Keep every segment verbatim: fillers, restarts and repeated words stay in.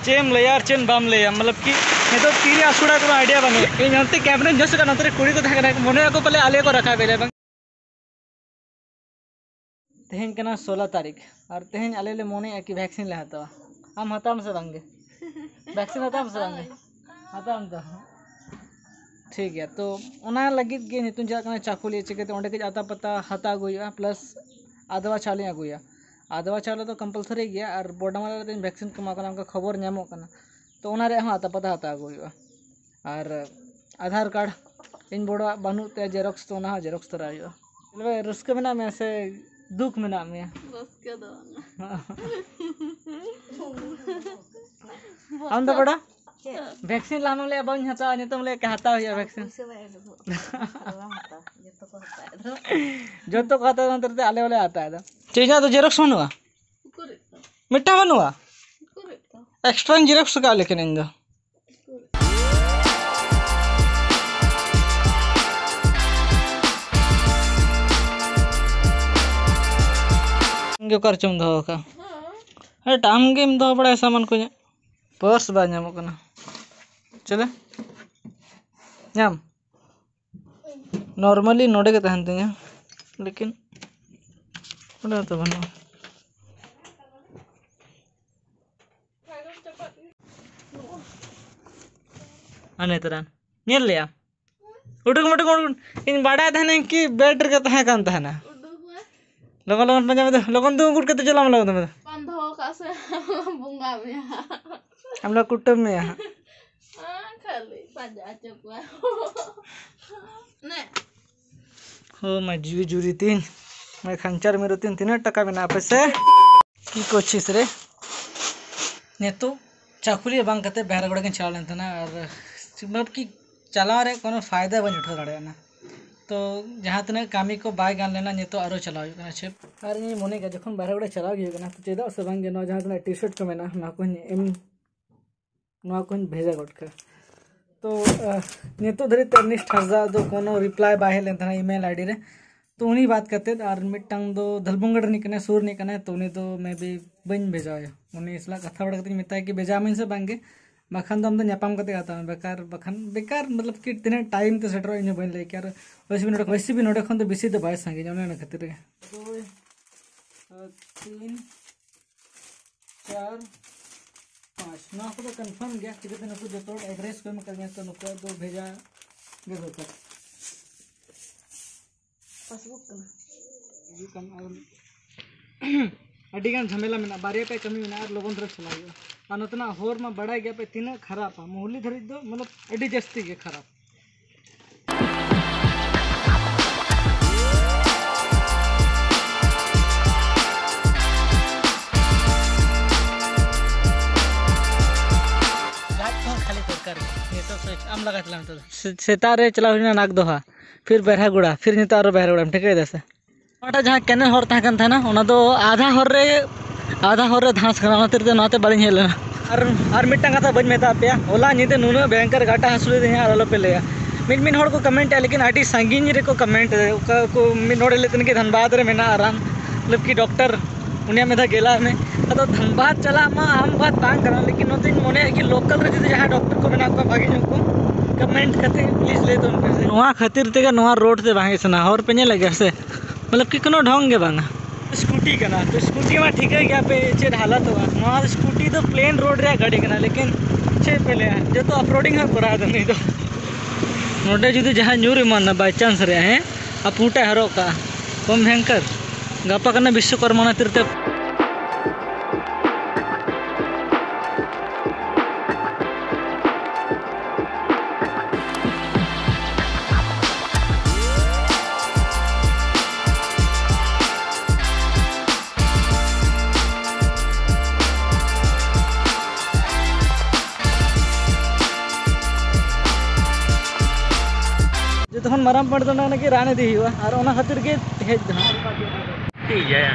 ᱪᱮᱫ ᱮᱢ ᱞᱟᱹᱭᱟ ᱟᱨ ᱪᱮᱫ ᱵᱟᱢ ᱞᱟᱹᱭᱟ, ᱢᱚᱛᱞᱚᱵ ᱠᱤ ᱱᱤᱛᱚᱜ ᱛᱤᱨᱮ ᱟᱹᱥᱩᱲᱟ ᱠᱳᱱᱳ ᱟᱭᱰᱤᱭᱟ ᱵᱟᱹᱱᱩᱜᱼᱟ᱾ ᱤᱧ ᱚᱱᱛᱮ ᱠᱮᱢᱨᱟᱧ ᱡᱚᱥ ᱠᱟᱜᱼᱟ, ᱱᱚᱛᱮ ᱨᱮ ᱠᱩᱲᱤ ᱠᱚ ᱛᱟᱦᱮᱸ ᱠᱟᱱᱟ, ᱢᱚᱱᱮ ᱟᱠᱚ ᱯᱟᱞᱮ ᱟᱞᱮ ᱠᱚ ᱨᱟᱠᱟᱵ ᱮᱫ ᱞᱮᱭᱟ ᱵᱟᱝ᱾ ᱛᱮᱦᱮᱧ ᱠᱟᱱᱟ ᱥᱳᱞᱳ ᱛᱟᱹᱨᱤᱠᱷ, ᱟᱨ ᱛᱮᱦᱮᱧ ᱟᱞᱮ ᱞᱮ ᱢᱚᱱᱮᱭᱮᱫᱼᱟ ᱠᱤ ᱵᱷᱮᱠᱥᱤᱱ ᱞᱮ ᱦᱟᱛᱟᱣᱟ᱾ ᱟᱢ ᱦᱟᱛᱟᱣᱟᱢ ᱥᱮ ᱵᱟᱝᱜᱮ? ᱵᱷᱮᱠᱥᱤᱱ ᱦᱟᱛᱟᱣᱟᱢ ᱥᱮ ᱵᱟᱝᱜᱮ? ᱦᱟᱛᱟᱣᱟᱢ ᱛᱚ? ᱴᱷᱤᱠ ᱜᱮᱭᱟ, ᱛᱚ ᱚᱱᱟ ᱞᱟᱹᱜᱤᱫ ᱜᱮ ᱱᱤᱛᱚᱝ ᱪᱟᱞᱟᱜ ᱠᱟᱱᱟ ᱪᱟᱠᱩᱞᱤᱭᱟᱹ, ᱪᱤᱠᱟᱹᱛᱮ ᱚᱸᱰᱮ ᱠᱟᱹᱡ ᱟᱛᱟ ᱯᱟᱛᱟ ᱦᱟᱛᱟᱣ ᱟᱹᱜᱩ ᱦᱩᱭᱩᱜᱼᱟ, ᱯᱞᱟᱥ ᱟᱫᱣᱟ ᱪᱟᱣᱞᱮᱧ ᱟᱹᱜᱩᱭᱟ᱾ ᱟᱫᱣᱟ ᱪᱟᱣᱞᱮ ᱫᱚ ᱠᱚᱢᱯᱟᱞᱥᱟᱨᱤ ᱜᱮᱭᱟ, ᱟᱨ ᱵᱚᱰᱟᱢᱟᱞᱟ ᱨᱮ ᱛᱮᱦᱮᱧ ᱵᱷᱮᱠᱥᱤᱱ ᱠᱚ ᱮᱢᱟ ᱠᱚ ᱠᱟᱱᱟ, ᱚᱱᱠᱟ ᱠᱷᱚᱵᱚᱨ ᱧᱟᱢᱚᱜ ᱠᱟᱱᱟ᱾ ᱛᱚ ᱚᱱᱟ ᱨᱮᱭᱟᱜ ᱦᱚᱸ ᱟᱛᱟ ᱯᱟᱛᱟ ᱦᱟᱛᱟᱣ ᱟᱹᱜᱩ ᱦᱩᱭᱩᱜᱼᱟ᱾ ᱟᱨ ᱟᱫᱷᱟᱨ ᱠᱟᱨᱰ ᱤᱧ ᱵᱚᱲᱚᱣᱟᱜ ᱵᱟᱹᱱᱩᱜ ᱛᱟᱭᱟ, ᱡᱮᱨᱚᱠᱥ, ᱛᱚ ᱚᱱᱟ ᱦᱚᱸ ᱡᱮᱨᱚᱠᱥ ᱛᱚᱨᱟ ᱦᱩᱭᱩᱜᱼᱟ᱾ ᱛᱚᱵᱮ ᱨᱟᱹᱥᱠᱟᱹ ᱢᱮᱱᱟᱜ ᱢᱮᱭᱟ ᱥᱮ ᱫᱩᱠ ᱢᱮᱱᱟᱜ ᱢᱮᱭᱟ? ᱨᱟᱹᱥᱠᱟᱹ ᱫᱚ ᱵᱟᱝᱟ᱾ ᱟᱢ ᱫᱚ ᱵᱚᱲᱟ? ᱪᱮᱫ? ᱵᱷᱮᱠᱥᱤᱱ ᱞᱟᱦᱟ ᱢᱟᱢ ᱞᱟᱹᱭᱟ ᱵᱟᱹᱧ ᱦᱟᱛᱟᱣᱟ, ᱱᱤᱛᱚᱜ ᱮᱢ ᱞᱟᱹᱭᱟ ᱦᱟᱛᱟᱣ ᱦᱩᱭᱩᱜᱼᱟ ᱵᱷᱮᱠᱥᱤᱱ᱾ ᱯᱩᱭᱥᱟᱹ ᱵᱟᱭ ᱩᱰᱩᱠᱚᱜ ᱠᱟᱱᱟ᱾ ᱟᱫᱚ ᱵᱟᱢ ᱦᱟᱛᱟᱣᱟ᱾ ᱡᱚᱛᱚ ᱠᱚ ᱦᱟᱛᱟᱣᱮᱫ ᱫᱚ᱾ ᱡᱚᱛᱚ ᱠᱚ ᱦᱟᱛᱟᱣ ᱮᱫᱟ, ᱚᱱᱛᱮ ᱨᱮ ᱟᱞᱮ ᱦᱚᱸᱞᱮ ᱦᱟᱛᱟᱣ ᱮᱫᱟ᱾ ᱪᱮᱫ, ᱤᱧᱟᱹᱜ ᱫᱚ ᱡᱮᱨᱚᱠᱥ ᱵᱟᱹᱱᱩᱜᱼᱟ? ᱩᱠᱩᱨᱮᱫ ᱫᱚ? ᱢᱤᱫᱴᱟᱝ ᱵᱟᱹᱱᱩᱜᱼᱟ? ᱩᱠᱩᱨᱮᱫ ᱫᱚ? ᱮᱠᱥᱴᱨᱟᱧ ᱡᱮᱨᱚᱠᱥ ᱟᱠᱟᱫ ᱞᱮᱠᱷᱟᱱ ᱤᱧ ᱫᱚ᱾ ᱜᱮ ᱚᱠᱟ ᱨᱮᱪᱚᱢ ᱫᱚᱦᱚ ᱟᱠᱟᱫᱼᱟ? ᱦᱮᱸ, ᱟᱢ ᱜᱮᱢ ᱫᱚᱦᱚ ᱵᱟᱲᱟᱭᱟ ᱥᱟᱢᱟᱱ ᱠᱚ ᱤᱧᱟᱹᱜ᱾ ᱯᱟᱨᱥ ᱵᱟᱭ ᱧᱟᱢᱚᱜ ᱠᱟᱱᱟ᱾ ᱪᱮᱞᱮ? ᱧᱟᱢ? ᱱᱚᱨᱢᱟᱞᱤ ᱱᱚᱰᱮ ᱜᱮ ᱛᱟᱦᱮᱱ ᱛᱤᱧᱟᱹ, ᱞᱮᱠᱤᱱ ᱚᱸᱰᱮ ᱦᱚᱸᱛᱚ ᱵᱟᱹᱱᱩᱜᱼᱟ᱾ ᱟᱨ ᱱᱮᱛᱟᱨᱟᱱ ᱧᱮᱞ ᱞᱮᱭᱟ, ᱩᱰᱩᱠ ᱢᱩᱰᱩᱠ ᱩᱰᱩᱠ᱾ ᱤᱧ ᱵᱟᱰᱟᱭ ᱛᱟᱦᱮᱱᱟᱹᱧ ᱠᱤ ᱵᱮᱰ ᱨᱮᱜᱮ ᱛᱟᱦᱮᱸ ᱠᱟᱱ ᱛᱟᱦᱮᱱᱟ᱾ ᱩᱰᱩᱠ ᱢᱮ᱾ ᱞᱚᱜᱚᱱ ᱞᱚᱜᱚᱱ ᱯᱟᱸᱡᱟ ᱢᱮ ᱫᱚ, ᱞᱚᱜᱚᱱ ᱫᱩ ᱟᱹᱜᱩ ᱠᱟᱛᱮ ᱪᱟᱞᱟᱜ ᱢᱮ, ᱞᱚᱜᱚᱱ ᱫᱚ᱾ ᱵᱟᱢ ᱫᱚᱦᱚ ᱠᱟᱜ ᱥᱮ ᱵᱚᱸᱜᱟ ᱢᱮᱭᱟ ᱦᱟᱸᱜ᱾ ᱟᱢ ᱞᱮ ᱠᱩᱴᱟᱹᱢ ᱢᱮᱭᱟ ᱦᱟᱸᱜ᱾ ᱦᱮᱸ, ᱠᱷᱟᱹᱞᱤ ᱯᱟᱸᱡᱟ ᱦᱚᱪᱚ ᱠᱚᱣᱟ᱾ ᱱᱮ᱾ ᱦᱳ ᱢᱟ ᱡᱤᱣᱤ ᱡᱩᱨᱤ ᱛᱤᱧ, ᱢᱟ ᱠᱷᱟᱧᱪᱟᱨ ᱢᱤᱨᱩ ᱛᱤᱧ, ᱛᱤᱱᱟᱹᱜ ᱴᱟᱠᱟ ᱢᱮᱱᱟᱜᱼᱟ ᱟᱯᱮ ᱥᱮ? ᱠᱤ ᱠᱚᱪᱷᱤᱥ ᱨᱮ ᱱᱤᱛᱚᱜ ᱪᱟᱠᱩᱞᱤᱭᱟᱹ ᱵᱟᱝ ᱠᱟᱛᱮ ᱵᱟᱦᱨᱮ ᱜᱚᱲᱟ ᱜᱤᱧ ᱪᱟᱞᱟᱣ ᱞᱮᱱ ᱛᱟᱦᱮᱱᱟ, ᱟᱨ ᱢᱚᱛᱞᱚᱵ ᱠᱤ ᱪᱟᱞᱟᱣ ᱨᱮ ᱠᱳᱱᱳ ᱯᱷᱟᱭᱫᱟ ᱵᱟᱹᱧ ᱩᱴᱷᱟᱹᱣ ᱫᱟᱲᱮᱭᱟᱜᱼᱟ᱾ ᱛᱚ ᱡᱟᱦᱟᱸ ᱛᱤᱱᱟᱹᱜ ᱠᱟᱹᱢᱤ ᱠᱚ ᱵᱟᱭ ᱜᱟᱱ ᱞᱮᱱᱟ, ᱱᱤᱛᱚᱜ ᱟᱨᱚ ᱪᱟᱞᱟᱣ ᱦᱩᱭᱩᱜ ᱠᱟᱱᱟ ᱪᱷᱮᱯ᱾ ᱟᱨ ᱤᱧ ᱢᱚᱱᱮ ᱠᱮᱫᱟ ᱡᱚᱠᱷᱚᱱ ᱵᱟᱦᱨᱮ ᱜᱚᱲᱟ ᱪᱟᱞᱟᱣ ᱜᱮ ᱦᱩᱭᱩᱜ ᱠᱟᱱᱟ, ᱛᱚ ᱪᱮᱫᱟᱜ ᱥᱮ ᱵᱟᱝ ᱜᱮ ᱱᱚᱣᱟ ᱡᱟᱦᱟᱸ ᱛᱤᱱᱟᱹᱜ ᱴᱤ ᱥᱟᱨᱴ ᱠᱚ ᱢᱮᱱᱟᱜᱼᱟ, ᱱᱚᱣᱟ ᱠᱚᱧ ᱮᱢ, ᱱᱚᱣᱟ ᱠᱚᱧ ᱵᱷᱮᱡᱟ ᱜᱚᱫ ᱠᱟᱜᱼᱟ᱾ ᱛᱚ ᱟᱦ, ᱱᱤᱛᱚᱜ ᱫᱷᱟᱹᱨᱤᱡ ᱛᱮ ᱮᱨᱱᱮᱥᱴ ᱦᱟᱸᱥᱫᱟ ᱫᱚ ᱠᱳᱱᱳ ᱨᱤᱯᱞᱟᱭ ᱵᱟᱭ ᱦᱮᱡ ᱞᱮᱱ ᱛᱟᱦᱮᱱᱟ ᱤᱢᱮᱞ ᱟᱭᱰᱤ ᱨᱮ᱾ ᱛᱚ ᱩᱱᱤ ᱵᱟᱫ ᱠᱟᱛᱮᱫ ᱟᱨ ᱢᱤᱫᱴᱟᱝ ᱫᱚ ᱫᱷᱟᱞᱵᱷᱩᱝᱜᱟᱲ ᱨᱤᱱᱤᱡ ᱠᱟᱱᱟᱭ, ᱥᱩᱨ ᱨᱤᱱᱤᱡ ᱠᱟᱱᱟᱭ, ᱛᱚ ᱩᱱᱤ ᱫᱚ maybe ᱵᱟᱹᱧ ᱵᱷᱮᱡᱟᱣᱟᱭᱟ᱾ ᱩᱱᱤ ᱥᱟᱞᱟᱜ ᱠᱟᱛᱷᱟ ᱵᱟᱲᱟ ᱠᱟᱛᱮᱧ ᱢᱮᱛᱟᱭᱟ ᱠᱤ ᱵᱷᱮᱡᱟ ᱟᱹᱢᱟᱹᱧ ᱥᱮ ᱵᱟᱝᱜᱮ, ᱵᱟᱠᱷᱟᱱ ᱫᱚ ᱟᱢ ᱫᱚ ᱧᱟᱯᱟᱢ ᱠᱟᱛᱮ ᱦᱟᱛᱟᱣ ᱢᱮ, ᱵᱮᱠᱟᱨ ᱵᱟᱠᱷᱟᱱ ᱵᱮᱠᱟᱨ, ᱢᱚᱛᱞᱚᱵ ᱠᱤ ᱛᱤᱱᱟᱹᱜ time ᱛᱮ ᱥᱮᱴᱮᱨᱚᱜᱼᱟ ᱤᱧ ᱦᱚᱸ ᱵᱟᱹᱧ ᱞᱟᱹᱭ ᱠᱮᱭᱟ᱾ ᱟᱨ ᱳᱭᱮᱥᱮ ᱵᱷᱤ ᱱᱚᱰᱮ, ᱳᱭᱮᱥᱮ ᱵᱷᱤ ᱱᱚᱰᱮ ᱠᱷᱚᱱ ᱫᱚ ᱵᱮᱥᱤ ᱫᱚ ᱵᱟᱭ ᱥᱟᱺᱜᱤᱧᱟ, ᱚᱱᱮ ᱚᱱᱟ ᱠᱷᱟᱹᱛᱤᱨ ᱜᱮ᱾ ᱫᱩᱭ, ᱟᱨ ᱛᱤᱱ, ᱪᱟᱨ, ᱯᱟᱸᱪ, ᱱᱚᱣᱟ ᱠᱚᱫᱚ confirm ᱜᱮᱭᱟ᱾ ᱪᱤᱠᱟᱹᱛᱮ ᱱᱩᱠᱩ ᱡᱚᱛᱚ ᱦᱚᱲ address ᱠᱚ ᱮᱢ ᱟᱠᱟᱫᱤᱧᱟ, ᱛᱚ ᱱᱩᱠᱩᱣᱟᱜ ᱫᱚ ᱵᱷᱮᱡᱟ ᱜᱮ ᱫᱚᱨᱠᱟᱨ᱾ ᱯᱟᱥᱵᱩᱠ ᱠᱟᱱᱟ᱾ ᱦᱤᱡᱩᱜ ᱠᱟᱱ ᱟᱨ ᱟᱹᱰᱤ ᱜᱟᱱ ᱡᱷᱟᱢᱮᱞᱟ ᱢᱮᱱᱟᱜᱼᱟ, ᱵᱟᱨᱭᱟ ᱯᱮᱭᱟ ᱠᱟᱹᱢᱤ ᱢᱮᱱᱟᱜᱼᱟ ᱟᱨ ᱞᱚᱜᱚᱱ ᱫᱷᱟᱨᱟ ᱪᱟᱞᱟᱜ ᱦᱩᱭᱩᱜᱼᱟ᱾ ᱟᱨ ᱱᱚᱛᱮᱱᱟᱜ ᱦᱚᱨ ᱢᱟ ᱵᱟᱲᱟᱭ ᱜᱮᱭᱟ ᱯᱮ ᱛᱤᱱᱟᱹᱜ ᱠᱷᱟᱨᱟᱯᱟ, ᱢᱩᱦᱞᱤ ᱫᱷᱟᱹᱨᱤᱡ ᱫᱚ ᱢᱚᱛᱞᱚᱵ ᱟᱹᱰᱤ ᱡᱟᱹᱥᱛᱤ ᱜᱮ ᱠᱷᱟᱨᱟᱯ᱾ ᱞᱟᱡ ᱠᱚᱦᱚᱸ ᱠᱷᱟᱹᱞᱤ ᱫᱚᱨᱠᱟᱨ ᱜᱮ᱾ ᱱᱤᱛᱚᱜ ᱥᱮ-, ᱟᱢ ᱞᱟᱜᱟ ᱪᱟᱞᱟᱣ ᱱᱤᱛᱚᱜ ᱫᱚ᱾ ᱥᱮ-, ᱥᱮᱛᱟᱜ ᱨᱮ ᱪᱟᱞᱟᱣ ᱦᱩᱭᱱᱟ ᱱᱟᱜᱽᱫᱚᱦᱟ, ᱯᱷᱤᱨ ᱵᱮᱨᱦᱟᱜᱩᱲᱟ, ᱯᱷᱤᱨ ᱱᱤᱛᱚᱜ ᱟᱨᱚ ᱵᱮᱨᱦᱟᱜᱩᱲᱟ, ᱴᱷᱤᱠᱟᱹᱭ ᱫᱟ ᱥᱮ? ᱚᱱᱟᱴᱟᱜ ᱡᱟᱦᱟᱸ ᱠᱮᱱᱮᱞ ᱦᱚᱨ ᱛᱟᱦᱮᱸ ᱠᱟᱱ ᱛᱟᱦᱮᱱᱟ, ᱚᱱᱟ ᱫᱚ ᱟᱫᱷᱟ ᱦᱚᱨ ᱨᱮ, ᱟᱫᱷᱟ ᱦᱚᱨ ᱨᱮ ᱫᱷᱟᱸᱥ ᱠᱟᱱᱟ, ᱚᱱᱟ ᱠᱷᱟᱹᱛᱤᱨ ᱛᱮ ᱱᱚᱣᱟᱛᱮ ᱵᱟᱹᱞᱤᱧ ᱦᱮᱡ ᱞᱮᱱᱟ᱾ ᱟᱨ, ᱟᱨ ᱢᱤᱫᱴᱟᱝ ᱠᱟᱛᱷᱟ ᱵᱟᱹᱧ ᱢᱮᱛᱟᱫ ᱯᱮᱭᱟ, ᱦᱚᱞᱟ ᱧᱤᱫᱟᱹ ᱱᱩᱱᱟᱹᱜ ᱵᱷᱚᱭᱚᱝᱠᱚᱨ ᱜᱟᱴᱟ ᱦᱟᱹᱥᱩ ᱞᱮᱫᱤᱧᱟ, ᱟᱨ ᱟᱞᱚᱯᱮ ᱞᱟᱹᱭᱟ᱾ ᱢᱤᱫ ᱢᱤᱫ ᱦᱚᱲ ᱠᱚ comment ᱮᱫᱼᱟ, ᱞᱮᱠᱤᱱ ᱟᱹᱰᱤ ᱥᱟᱺᱜᱤᱧ ᱨᱮᱠᱚ comment ᱮᱫᱟ᱾ ᱚᱠᱟ ᱠᱚ ᱢᱤᱫ ᱦᱚᱲᱮ ᱞᱟᱹᱭ ᱛᱟᱦᱮᱱ ᱠᱤ ᱫᱷᱟᱱᱵᱟᱫᱽ ᱨᱮ ᱢᱮᱱᱟᱜᱼᱟ ᱨᱟᱱ, ᱢᱚᱛᱞᱚᱵ ᱠᱤ doctor, ᱩᱱᱤᱭᱟᱜ ᱢᱤᱫ ᱫᱷᱟᱣ ᱜᱮᱞᱟᱭ ᱢᱮ᱾ ᱟᱫᱚ ᱫᱷᱟᱱᱵᱟᱫᱽ ᱪᱟᱞᱟᱜ ᱢᱟ ᱟᱢ ᱵᱟᱫ ᱵᱟᱝ ᱠᱟᱱᱟ, ᱞᱮᱠᱤᱱ ᱱᱚᱛᱮᱧ ᱢᱚᱱᱮᱭᱟ ᱠᱤ local ᱨᱮ ᱡᱩᱫᱤ ᱡᱟᱦᱟᱸᱭ doctor ᱠᱚ ᱢᱮᱱᱟᱜ ᱠᱚᱣᱟ ᱵᱷᱟᱜᱮ ᱧᱚᱜ ᱠᱚ, comment ᱠᱟᱛᱮ please ᱞᱟᱹᱭ ᱛᱟᱵᱚᱱ ᱯᱮ ᱥᱮ᱾ ᱱᱚᱣᱟ ᱠᱷᱟᱹᱛᱤᱨ ᱛᱮᱜᱮ ᱱᱚᱣᱟ road ᱛᱮ ᱵᱟᱝ ᱦᱮᱡ ᱥᱟᱱᱟ, ᱦᱚᱨ ᱯᱮ ᱧᱮᱞᱮᱫ ᱜᱮᱭᱟ ᱥᱮ, ᱢᱚᱛᱞᱚᱵ ᱠᱤ ᱠᱳᱱᱳ ᱰᱷᱚᱝ ᱜᱮ ᱵᱟᱝᱟ᱾ Scooty ᱠᱟᱱᱟ, ᱛᱚ scooty ᱢᱟ ᱴᱷᱤᱠᱟᱹ ᱜᱮᱭᱟ ᱯᱮ ᱪᱮᱫ ᱦᱟᱞᱚᱛᱚᱜᱼᱟ᱾ ᱱᱚᱣᱟ scooty ᱫᱚ plain road ᱨᱮᱭᱟᱜ ᱜᱟᱹᱰᱤ ᱠᱟᱱᱟ, ᱞᱮᱠᱤᱱ ᱪᱮᱫ ᱯᱮ ᱞᱟᱹᱭᱟ, ᱡᱚᱛᱚ off roading ᱦᱚᱸ ᱠᱚᱨᱟᱣ ᱮᱫᱟ ᱱᱩᱭ ᱫᱚ᱾ ᱱᱚᱰᱮ ᱡᱩᱫᱤ ᱡᱟᱦᱟᱸᱭ ᱧᱩᱨ ᱮᱢᱟᱱᱟ by chance ᱨᱮ, ᱦᱮᱸ, ᱟᱨ ᱯᱩᱴ ᱮ ᱦᱚᱨᱚᱜ ᱠᱟᱜᱼᱟ, ᱠᱚᱢ ᱵᱷᱮᱝᱠᱟᱨ, ᱜᱟᱯᱟ ᱠᱟᱱᱟ ᱵᱤᱥᱥᱚᱠᱚᱨᱢᱟ, ᱚᱱᱟ ᱛᱤᱨ ᱛᱮ ᱡᱚᱛᱚ ᱠᱷᱚᱱ ᱢᱟᱨᱟᱝ point ᱫᱚ ᱚᱱᱟ ᱠᱟᱱᱟ ᱠᱤ ᱨᱟᱱ ᱤᱫᱤ ᱦᱩᱭᱩᱜᱼᱟ, ᱟᱨ ᱚᱱᱟ ᱠᱷᱟᱹᱛᱤᱨ ᱜᱮ ᱦᱮᱡ ᱫᱚ ᱦᱟᱸᱜ᱾ ᱴᱷᱤᱠ ᱜᱮᱭᱟ᱾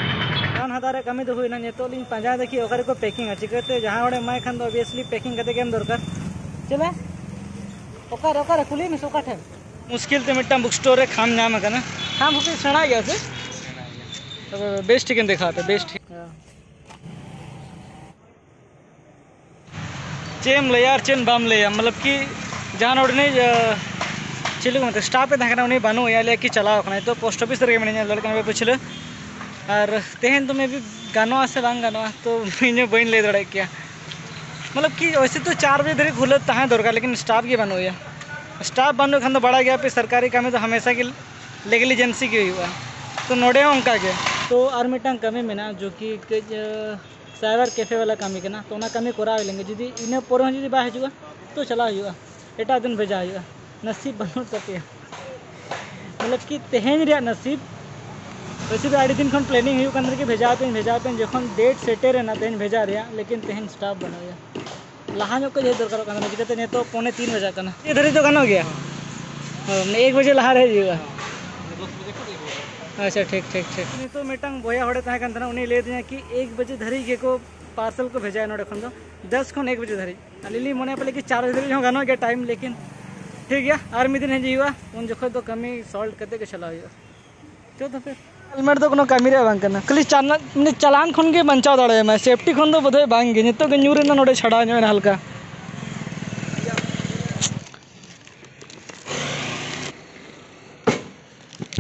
ᱨᱟᱱ ᱦᱟᱛᱟᱣ ᱨᱮᱭᱟᱜ ᱠᱟᱹᱢᱤ ᱫᱚ ᱦᱩᱭᱱᱟ, ᱱᱤᱛᱚᱜ ᱞᱤᱧ ᱯᱟᱸᱡᱟᱭᱮᱫᱟ ᱠᱤ ᱚᱠᱟ ᱨᱮᱠᱚ packing ᱟ, ᱪᱤᱠᱟᱹᱛᱮ ᱡᱟᱦᱟᱸ ᱦᱚᱲᱮ ᱮᱢᱟᱭ ᱠᱷᱟᱱ ᱫᱚ obviously packing ᱠᱟᱛᱮ ᱜᱮ ᱮᱢ ᱫᱚᱨᱠᱟᱨ᱾ ᱪᱮᱞᱮ? ᱚᱠᱟᱨᱮ, ᱚᱠᱟᱨᱮ? ᱠᱩᱞᱤᱭᱮ ᱢᱮᱥᱮ, ᱚᱠᱟ ᱴᱷᱮᱱ? ᱢᱩᱥᱠᱤᱞ ᱛᱮ ᱢᱤᱫᱴᱟᱝ book store ᱨᱮ ᱠᱷᱟᱢ ᱧᱟᱢ ᱟᱠᱟᱱᱟ᱾ ᱟᱢ ᱦᱚᱸᱯᱮ ᱥᱮᱬᱟ ᱜᱮᱭᱟ ᱥᱮ? ᱛᱚᱵᱮ ᱵᱮᱥ ᱴᱷᱤᱠᱮᱢ ᱫᱮᱠᱷᱟᱣ ᱯᱮ, ᱵᱮᱥ ᱴᱷᱤᱠ᱾ ᱪᱮᱫ ᱮᱢ ᱞᱟᱹᱭᱟ ᱟᱨ ᱪᱮᱫ ᱵᱟᱢ ᱞᱟᱹᱭᱟ, ᱢᱚᱛᱞᱚᱵ ᱠᱤ ᱡᱟᱦᱟᱸ ᱱᱚᱰᱮᱱᱤᱡ, ᱟᱸ, ᱪᱤᱞᱤ ᱠᱚ ᱢᱮᱛᱟᱭᱟ, ᱥᱴᱟᱯ ᱮ ᱛᱟᱦᱮᱸ ᱠᱟᱱᱟ, ᱩᱱᱤ ᱵᱟᱹᱱᱩᱜ ᱮᱭᱟ, ᱞᱟᱹᱭᱟ ᱠᱤ ᱪᱟᱞᱟᱣ ᱠᱟᱱᱟᱭ᱾ ᱛᱚ ᱯᱳᱥᱴ ᱚᱯᱷᱤᱥ ᱨᱮᱜᱮ ᱢᱮᱱᱟᱧᱟ, ᱞᱟᱹᱲ ᱠᱟᱱᱟ ᱯᱟᱹᱪᱷᱞᱟᱹ᱾ ᱟᱨ ᱛᱮᱦᱮᱧ ᱫᱚ ᱢᱮ ᱵᱤ ᱜᱟᱱᱚᱜᱼᱟ ᱥᱮ ᱵᱟᱝ ᱜᱟᱱᱚᱜᱼᱟ, ᱛᱚ ᱤᱧ ᱦᱚᱸ ᱵᱟᱹᱧ ᱞᱟᱹᱭ ᱫᱟᱲᱮᱭᱟᱜ ᱠᱮᱭᱟ᱾ ᱢᱚᱛᱞᱚᱵ ᱠᱤ ᱳᱭᱥᱮ ᱛᱚ ᱪᱟᱨ ᱵᱟᱡᱮ ᱫᱷᱟᱹᱨᱤᱡ ᱠᱷᱩᱞᱟᱹ ᱛᱟᱦᱮᱸ ᱫᱚᱨᱠᱟᱨ, ᱞᱮᱠᱤᱱ ᱥᱴᱟᱯ ᱜᱮ ᱵᱟᱹᱱᱩᱜ ᱮᱭᱟ᱾ ᱥᱴᱟᱯ ᱵᱟᱹᱱᱩᱜ ᱠᱷᱟᱱ ᱫᱚ ᱵᱟᱲᱟᱭ ᱜᱮᱭᱟ ᱯᱮ, ᱥᱚᱨᱠᱟᱨᱤ ᱠᱟᱹᱢᱤ ᱫᱚ ᱦᱟᱢᱮᱥᱟ ᱜᱮ ᱱᱮᱜᱽᱞᱤᱡᱮᱱᱥᱤ ᱜᱮ ᱦᱩᱭᱩᱜᱼᱟ᱾ ᱛᱚ ᱱᱚᱰᱮ ᱦᱚᱸ ᱚᱱᱠᱟ ᱜᱮ᱾ ᱛᱚ ᱟᱨ ᱢᱤᱫᱴᱟᱝ ᱠᱟᱹᱢᱤ ᱢᱮᱱᱟᱜᱼᱟ, ᱡᱚ ᱠᱤ ᱠᱟᱹᱡ, ᱟᱸ, ᱥᱟᱭᱵᱟᱨ ᱠᱮᱯᱷᱮ ᱵᱟᱞᱟ ᱠᱟᱹᱢᱤ ᱠᱟᱱᱟ᱾ ᱛᱚ ᱚᱱᱟ ᱠᱟᱹᱢᱤ ᱠᱚᱨᱟᱣ ᱦᱩᱭ ᱞᱮᱱ ᱜᱮ, ᱡᱩᱫᱤ ᱤᱱᱟᱹ ᱯᱚᱨᱮ ᱦᱚᱸ ᱡᱩᱫᱤ ᱵᱟᱭ ᱦᱤᱡᱩᱜᱼᱟ, ᱛᱚ ᱪᱟᱞᱟᱣ ᱦᱩᱭᱩᱜᱼᱟ, ᱮᱴᱟᱜ ᱫᱤᱱ ᱵᱷᱮᱡᱟ ᱦᱩᱭᱩᱜᱼᱟ᱾ ᱱᱟᱥᱤᱵ ᱵᱟᱹᱱᱩᱜ ᱛᱟᱯᱮᱭᱟ, ᱢᱚᱛᱞᱚᱵ ᱠᱤ ᱛᱮᱦᱮᱧ ᱨᱮᱭᱟᱜ ᱱᱟᱥᱤᱵ᱾ ᱳᱭᱥᱮ ᱫᱚ ᱟᱹᱰᱤ ᱫᱤᱱ ᱠᱷᱚᱱ ᱯᱞᱮᱱᱤᱝ ᱦᱩᱭᱩᱜ ᱠᱟᱱ ᱛᱟᱦᱮᱸ ᱠᱤ ᱵᱷᱮᱡᱟ ᱟᱯᱮᱭᱟᱹᱧ, ᱵᱷᱮᱡᱟ ᱟᱯᱮᱭᱟᱹᱧ, ᱡᱚᱠᱷᱚᱱ ᱰᱮᱴ ᱥᱮᱴᱮᱨ ᱮᱱᱟ ᱛᱮᱦᱮᱧ ᱵᱷᱮᱡᱟ ᱨᱮᱭᱟᱜ, ᱞᱮᱠᱤᱱ ᱛᱮᱦᱮᱧ ᱥᱴᱟᱯ ᱵᱟᱹᱱᱩᱜ ᱮᱭᱟ᱾ ᱞᱟᱦᱟ ᱧᱚᱜ ᱠᱚ ᱦᱮᱡ ᱫᱚᱨᱠᱟᱨᱚᱜ ᱠᱟᱱ ᱛᱟᱦᱮᱱᱟ, ᱪᱤᱠᱟᱹᱛᱮ ᱱᱤᱛᱚᱜ ᱯᱚᱱᱮ ᱛᱤᱱ ᱵᱟᱡᱟᱜ ᱠᱟᱱᱟ᱾ ᱪᱮᱫ ᱫᱷᱟᱹᱨᱤᱡ ᱫᱚ ᱜᱟᱱᱚᱜ ᱜᱮᱭᱟ? ᱦᱳᱭ, ᱢᱟᱱᱮ ᱮᱠ ᱵᱟᱡᱮ ᱞᱟᱦᱟ ᱨᱮ ᱦᱮᱡ ᱦᱩᱭᱩᱜᱼᱟ᱾ ᱟᱪᱪᱷᱟ, ᱴᱷᱤᱠ, ᱴᱷᱤᱠ, ᱴᱷᱤᱠ᱾ ᱱᱤᱛᱚᱜ ᱢᱤᱫᱴᱟᱝ ᱵᱚᱭᱦᱟ ᱦᱚᱲᱮ ᱛᱟᱦᱮᱸ ᱠᱟᱱ ᱛᱟᱦᱮᱱᱟ, ᱩᱱᱤ ᱞᱟᱹᱭ ᱟᱹᱫᱤᱧᱟ ᱠᱤ ᱮᱠ ᱵᱟᱡᱮ ᱫᱷᱟᱹᱨᱤᱡ ᱜᱮᱠᱚ ᱯᱟᱨᱥᱮᱞ ᱠᱚ ᱵᱷᱮᱡᱟᱭᱟ ᱱᱚᱰᱮ ᱠᱷᱚᱱ ᱫᱚ, ᱫᱚᱥ ᱠᱷᱚᱱ ᱮᱠ ᱵᱟᱡᱮ ᱫᱷᱟᱹᱨᱤᱡ᱾ ᱟᱹᱞᱤᱧ ᱞᱤᱧ ᱢᱚᱱᱮᱭᱟ ᱯᱟᱞᱮ ᱠᱤ ᱪᱟᱨ ᱵᱟᱡᱮ ᱫᱷᱟᱹᱨᱤᱡ ᱦᱚᱸ ᱜᱟᱱᱚᱜ ᱜᱮᱭᱟ ᱴᱟᱭᱤᱢ, ᱞᱮᱠᱤᱱ ᱴᱷᱤᱠ ᱜᱮᱭᱟ, ᱟᱨ ᱢᱤᱫ ᱫᱤᱱ ᱦᱤᱡᱩᱜ ᱦᱩᱭᱩᱜᱼᱟ, ᱩᱱ ᱡᱚᱠᱷᱚᱡ ᱫᱚ ᱠᱟᱹᱢᱤ ᱥᱚᱞᱵᱷ ᱠᱟᱛᱮ ᱜᱮ ᱪᱟᱞᱟᱣ ᱦᱩᱭᱩᱜᱼᱟ᱾ ᱪᱚ ᱛᱚᱵᱮ᱾ ᱦᱮᱞᱢᱮᱴ ᱫᱚ ᱠᱳᱱᱳ ᱠᱟᱹᱢᱤ ᱨᱮᱭᱟᱜ ᱵᱟᱝ ᱠᱟᱱᱟ, ᱠᱷᱟᱹᱞᱤ ᱪᱟᱞᱟ-, ᱢᱟᱱᱮ ᱪᱟᱞᱟᱱ ᱠᱷᱚᱱ ᱜᱮ ᱵᱟᱧᱪᱟᱣ ᱫᱟᱲᱮᱭᱟᱢᱟᱭ, ᱥᱮᱯᱴᱤ ᱠᱷᱚᱱ ᱫᱚ ᱵᱳᱫᱷᱚᱭ ᱵᱟᱝ ᱜᱮ᱾ ᱱᱤᱛᱚᱜ ᱜᱮ ᱧᱩᱨ ᱮᱱᱟ, ᱱᱚᱰᱮ ᱪᱷᱟᱰᱟᱣ ᱧᱚᱜ ᱮᱱᱟ ᱦᱟᱞᱠᱟ᱾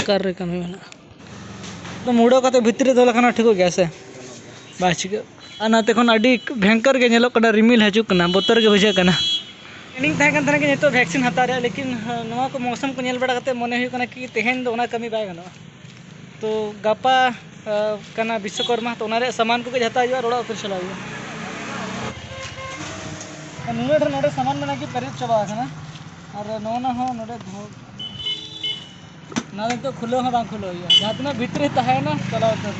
ᱚᱠᱟᱨᱮ ᱠᱟᱹᱢᱤ ᱢᱮᱱᱟᱜᱼᱟ? ᱟᱫᱚ ᱢᱩᱲᱟᱹᱣ ᱠᱟᱛᱮ ᱵᱷᱤᱛᱨᱤ ᱨᱮ ᱫᱚᱦᱚ ᱞᱮᱠᱷᱟᱱ ᱦᱚᱸ ᱴᱷᱤᱠᱚᱜ ᱜᱮᱭᱟ ᱥᱮ? ᱵᱟᱭ ᱪᱤᱠᱟᱹᱜ᱾ ᱟᱨ ᱱᱟᱛᱮ ᱠᱷᱚᱱ ᱟᱹᱰᱤ ᱵᱷᱮᱝᱠᱚᱨ ᱜᱮ ᱧᱮᱞᱚᱜ ᱠᱟᱱᱟ, ᱨᱤᱢᱤᱞ ᱦᱤᱡᱩᱜ ᱠᱟᱱᱟ, ᱵᱚᱛᱚᱨ ᱜᱮ ᱵᱩᱡᱷᱟᱹᱜ ᱠᱟᱱᱟ᱾ ᱯᱞᱮᱱᱤᱝ ᱛᱟᱦᱮᱸ ᱠᱟᱱ ᱛᱟᱦᱮᱱᱟ ᱠᱤ ᱱᱤᱛᱚᱜ ᱵᱷᱮᱠᱥᱤᱱ ᱦᱟᱛᱟᱣ ᱨᱮᱭᱟᱜ, ᱞᱮᱠᱤᱱ, ᱦᱮᱸ, ᱱᱚᱣᱟ ᱠᱚ ᱢᱳᱥᱚᱢ ᱠᱚ ᱧᱮᱞ ᱵᱟᱲᱟ ᱠᱟᱛᱮ ᱢᱚᱱᱮ ᱦᱩᱭᱩᱜ ᱠᱟᱱᱟ ᱠᱤ ᱛᱮᱦᱮᱧ ᱫᱚ ᱚᱱᱟ ᱠᱟᱹᱢᱤ ᱵᱟᱭ ᱜᱟᱱᱚᱜᱼᱟ᱾ ᱛᱚ ᱜᱟᱯᱟ, ᱟᱸ, ᱠᱟᱱᱟ ᱵᱤᱥᱥᱚᱠᱚᱨᱢᱟ, ᱛᱚ ᱚᱱᱟ ᱨᱮᱭᱟᱜ ᱥᱟᱢᱟᱱ ᱠᱚᱜᱮ ᱦᱟᱛᱟᱣ ᱦᱩᱭᱩᱜᱼᱟ ᱟᱨ ᱚᱲᱟᱜ ᱩᱛᱟᱹᱨ ᱪᱟᱞᱟᱣ ᱦᱩᱭᱩᱜᱼᱟ᱾ ᱟᱨ ᱱᱩᱱᱟᱹᱜ ᱰᱷᱮᱨ ᱱᱚᱰᱮ ᱥᱟᱢᱟᱱ ᱢᱮᱱᱟᱜᱼᱟ ᱠᱤ ᱯᱮᱨᱮᱡ ᱪᱟᱵᱟ ᱟᱠᱟᱱᱟ᱾ ᱟᱨ ᱱᱚᱜᱼᱚ ᱱᱟ ᱦᱚᱸ ᱱᱚᱰᱮ ᱫᱚᱦᱚ, ᱚᱱᱟ ᱫᱚ ᱱᱤᱛᱚᱜ ᱠᱷᱩᱞᱟᱹᱣ ᱦᱚᱸ ᱵᱟᱝ ᱠᱷᱩᱞᱟᱹᱣ ᱦᱩᱭᱩᱜᱼᱟ, ᱡᱟᱦᱟᱸ ᱛᱤᱱᱟᱹᱜ ᱵᱷᱤᱛᱨᱤ ᱛᱟᱦᱮᱸᱭᱮᱱᱟ ᱪᱟᱞᱟᱣ ᱩᱛᱟᱹᱨ᱾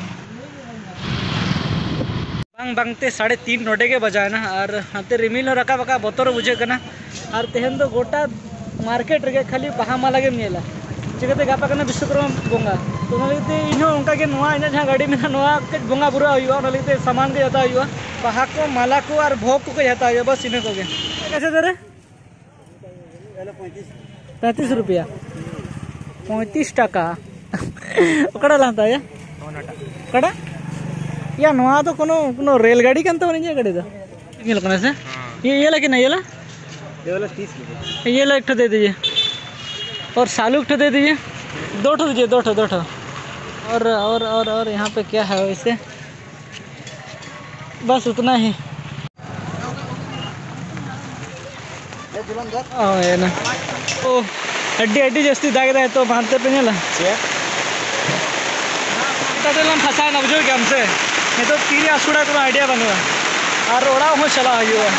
ᱵᱟᱝ ᱵᱟᱝᱛᱮ ᱥᱟᱲᱮ ᱛᱤᱱ ᱱᱚᱰᱮ ᱜᱮ ᱵᱟᱡᱟᱣᱮᱱᱟ ᱟᱨ ᱦᱟᱱᱛᱮ ᱨᱤᱢᱤᱞ ᱦᱚᱸ ᱨᱟᱠᱟᱵ ᱟᱠᱟᱫ, ᱵᱚᱛᱚᱨ ᱵᱩᱡᱷᱟᱹᱜ ᱠᱟᱱᱟ᱾ ᱟᱨ ᱛᱮᱦᱮᱧ ᱫᱚ ᱜᱚᱴᱟ ᱢᱟᱨᱠᱮᱴ ᱨᱮᱜᱮ ᱠᱷᱟᱹᱞᱤ ᱵᱟᱦᱟ ᱢᱟᱞᱟ ᱜᱮᱢ ᱧᱮᱞᱟ, ᱪᱤᱠᱟᱹᱛᱮ ᱜᱟᱯᱟ ᱠᱟᱱᱟ ᱵᱤᱥᱥᱚᱠᱚᱨᱢᱟ ᱵᱚᱸᱜᱟ᱾ ᱛᱚ ᱚᱱᱟ ᱞᱟᱹᱜᱤᱫ ᱛᱮ ᱤᱧ ᱦᱚᱸ ᱚᱱᱠᱟ ᱜᱮ ᱱᱚᱣᱟ ᱤᱧᱟᱹᱜ ᱡᱟᱦᱟᱸ ᱜᱟᱹᱰᱤ ᱢᱮᱱᱟᱜᱼᱟ, ᱱᱚᱣᱟ ᱠᱟᱹᱡ ᱵᱚᱸᱜᱟ ᱵᱩᱨᱩ ᱦᱩᱭᱩᱜᱼᱟ, ᱚᱱᱟ ᱞᱟᱹᱜᱤᱫ ᱛᱮ ᱥᱟᱢᱟᱱ ᱠᱚ ᱦᱟᱛᱟᱣ ᱦᱩᱭᱩᱜᱼᱟ, ᱵᱟᱦᱟ ᱠᱚ, ᱢᱟᱞᱟ ᱠᱚ ᱟᱨ ᱵᱷᱳᱜᱽ ᱠᱚ ᱠᱟᱹᱡ ᱦᱟᱛᱟᱣ ᱦᱩᱭᱩᱜᱼᱟ, ᱵᱟᱥ ᱤᱱᱟᱹ ᱠᱚᱜᱮ᱾ ᱯᱚᱸᱭᱛᱨᱤᱥ ᱨᱩᱯᱤᱭᱟ, ᱯᱚᱸᱭᱛᱨᱤᱥ ᱴᱟᱠᱟ᱾ ᱚᱠᱟᱴᱟᱜ ᱞᱟᱝ ᱦᱟᱛᱟᱣᱟ? ᱚᱠᱟᱴᱟᱜ? ᱭᱟ, ᱱᱚᱣᱟ ᱫᱚ ᱠᱳᱱᱳ, ᱠᱳᱱᱳ ᱨᱮᱞ ᱜᱟᱹᱰᱤ ᱠᱟᱱ ᱛᱟᱵᱚᱱᱟ ᱤᱧᱟᱹᱜ ᱜᱟᱹᱰᱤ ᱫᱚ᱾ ᱧᱮᱞᱚᱜ ᱠᱟᱱᱟ ᱥᱮ? ᱦᱮᱸ᱾ ᱤᱭᱟᱹ, ᱤᱭᱟᱹ ᱞᱟᱹᱜᱤᱫ ᱱᱟ, ᱤᱭᱟᱹ ᱞᱟ? ये वाला तीस की। ये लो, एक ठो दे दीजिए। और सालू एक ठो दे दीजिए। दो ठो दीजिए, दो ठो, दो ठो। और, और, और, और यहाँ पे क्या है वैसे? बस उतना ही। ᱦᱳᱭ ᱱᱟ᱾ ᱳ, ᱟᱹᱰᱤ, ᱟᱹᱰᱤ ᱡᱟᱹᱥᱛᱤ ᱫᱟᱜ ᱮᱫᱟᱭ ᱛᱚ, ᱦᱟᱱᱛᱮ ᱯᱮ ᱧᱮᱞᱟ᱾ ᱪᱮᱫ? ᱮᱴᱟᱜ ᱴᱷᱮᱱ ᱞᱟᱝ ᱯᱷᱟᱸᱥᱟᱭᱮᱱᱟ, ᱵᱩᱡᱷᱟᱹᱣ ᱠᱮᱜᱼᱟᱢ ᱥᱮ? ᱱᱤᱛᱚᱜ ᱛᱤᱨᱮ ᱟᱹᱥᱩᱲᱟ, ᱠᱳᱱᱳ idea ᱵᱟᱹᱱᱩᱜᱼᱟ᱾ ᱟᱨ ᱚᱲᱟᱜ ᱦᱚᱸ ᱪᱟᱞᱟᱣ ᱦᱩᱭᱩᱜᱼᱟ᱾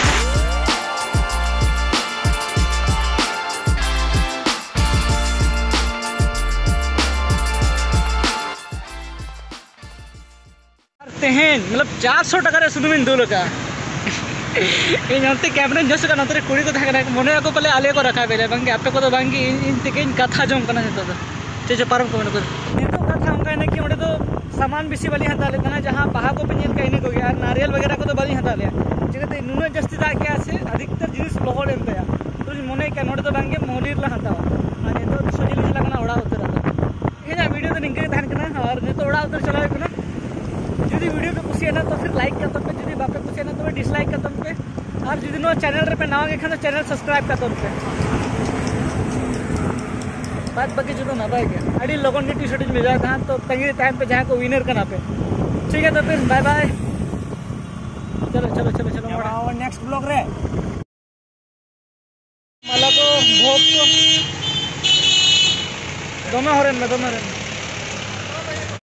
ᱟᱨ ᱛᱮᱦᱮᱧ, ᱢᱚᱛᱞᱚᱵ, ᱪᱟᱨᱥᱚ ᱴᱟᱠᱟ ᱨᱮ ᱥᱩᱱᱩᱢᱤᱧ ᱫᱩᱞ ᱟᱠᱟᱫᱼᱟ᱾ ᱤᱧ ᱚᱱᱛᱮ cameraᱧ adjust ᱟᱠᱟᱫ, ᱱᱚᱛᱮ ᱨᱮ ᱠᱩᱲᱤ ᱠᱚ ᱛᱟᱦᱮᱸ ᱠᱟᱱᱟ, ᱢᱚᱱᱮ ᱟᱠᱚ ᱯᱟᱞᱮ ᱟᱞᱮ ᱠᱚ ᱨᱟᱠᱟᱵ ᱮᱫ ᱞᱮᱭᱟ, ᱵᱟᱝᱜᱮ, ᱟᱯᱮ ᱠᱚᱫᱚ ᱵᱟᱝᱜᱮ, ᱤᱧ, ᱤᱧ ᱛᱮᱜᱮᱧ ᱠᱟᱛᱷᱟ ᱡᱚᱝ ᱠᱟᱱᱟ ᱱᱤᱛᱚᱜ ᱫᱚ᱾ ᱪᱮᱫ ᱪᱚ ᱯᱟᱨᱚᱢ ᱠᱚ ᱢᱮᱱᱟ ᱠᱚ᱾ ᱱᱤᱛᱚᱜ ᱠᱟᱛᱷᱟ ᱚᱱᱠᱟᱭᱮᱱᱟ ᱠᱤ ᱚᱸᱰᱮ ᱫᱚ ᱥᱟᱢᱟᱱ ᱵᱮᱥᱤ ᱵᱟᱹᱞᱤᱧ ᱦᱟᱛᱟᱣ ᱞᱮᱫ ᱛᱟᱦᱮᱸᱱᱟ, ᱡᱟᱦᱟᱸ ᱵᱟᱦᱟ ᱠᱚᱯᱮ ᱧᱮᱞ ᱠᱟᱜᱼᱟ ᱤᱱᱟᱹ ᱠᱚᱜᱮ, ᱟᱨ ᱱᱟᱨᱤᱭᱮᱞ ᱵᱟᱜᱮᱨᱟ ᱠᱚᱫᱚ ᱵᱟᱹᱞᱤᱧ ᱦᱟᱛᱟᱣ ᱞᱮᱜᱼᱟ᱾ ᱪᱤᱠᱟᱹᱛᱮ ᱱᱩᱱᱟᱹᱜ ᱡᱟᱹᱥᱛᱤ ᱫᱟᱜ ᱠᱮᱜᱼᱟ ᱥᱮ ᱟᱹᱰᱤ ᱩᱛᱟᱹᱨ ᱡᱤᱱᱤᱥ ᱞᱚᱦᱚᱫ ᱮᱱ ᱛᱟᱭᱟ᱾ ᱛᱚᱧ ᱢᱚᱱᱮ ᱠᱮᱜᱼᱟ ᱱᱚᱰᱮ ᱫᱚ ᱵᱟᱝᱜᱮ ᱢᱚᱞᱤᱨ ᱞᱮ ᱦᱟᱛᱟᱣᱟ᱾ ᱟᱨ ᱱᱤᱛᱚᱜ ᱥᱚᱡᱷᱮ ᱞᱤᱧ ᱪᱟᱞᱟᱜ ᱠᱟᱱᱟ ᱚᱲᱟᱜ ᱩᱛᱟᱹᱨ ᱟᱫᱚ᱾ ᱤᱧᱟᱹᱜ video ᱫᱚ ᱱᱤᱝᱠᱟᱹ ᱜᱮ ᱛᱟᱦᱮᱱ ᱠᱟᱱᱟ, ᱟᱨ ᱱᱤᱛᱚᱜ ᱚᱲᱟᱜ ᱩᱛᱟᱹᱨ ᱪᱟᱞᱟᱣ ᱦᱩᱭᱩᱜ ᱠᱟᱱᱟ᱾ ᱡᱩᱫᱤ video ᱯᱮ ᱠᱩᱥᱤᱭᱟᱜᱼᱟ ᱛᱚ ᱯᱷᱤᱨ like ᱠᱟᱜ ᱛᱟᱵᱚᱱ ᱯᱮ, ᱡᱩᱫᱤ ᱵᱟᱯᱮ ᱠᱩᱥᱤᱭᱟᱜᱼᱟ ᱛᱚᱵᱮ dislike ᱠᱟᱜ ᱛᱟᱵᱚᱱ ᱯᱮ᱾ ᱟᱨ ᱡᱩᱫᱤ ᱱᱚᱣᱟ channel ᱨᱮᱯᱮ ᱱᱟᱣᱟ ᱜᱮ ᱠᱷᱟᱱ ᱫᱚ channel subscribe ᱠᱟᱜ ᱛᱟᱵᱚᱱ ᱯᱮ᱾ ᱵᱟᱫ ᱵᱟᱹᱠᱤ ᱡᱚᱛᱚ ᱱᱟᱯᱟᱭ ᱜᱮ᱾ ᱟᱹᱰᱤ ᱞᱚᱜᱚᱱ ᱜᱮ T-shirt ᱤᱧ ᱵᱷᱮᱡᱟᱭᱟ ᱛᱟᱦᱮᱸᱫ, ᱛᱚ ᱛᱟᱺᱜᱤ ᱨᱮ ᱛᱟᱦᱮᱱ ᱯᱮ ᱡᱟᱦᱟᱸᱭ ᱠᱚ winner ᱠᱟᱱᱟ ᱯᱮ᱾ ᱴᱷᱤᱠ ᱜᱮᱭᱟ, ᱛᱚ ᱯᱷᱤᱨ bye bye᱾ ᱪᱚᱞᱚ, ᱪᱚᱞᱚ, ᱪᱚᱞᱚ, ᱪᱚᱞᱚ, ᱧᱟᱯᱟᱢ ᱟᱵᱚᱱ next vlog ᱨᱮ᱾ ᱢᱟᱞᱟ ᱠᱚ, ᱵᱷᱳᱜᱽ ᱠᱚ᱾ ᱫᱚᱢᱮ ᱦᱚᱨᱮᱱ ᱢᱮ, ᱫᱚᱢᱮ ᱦᱚᱨᱮᱱ ᱢᱮ᱾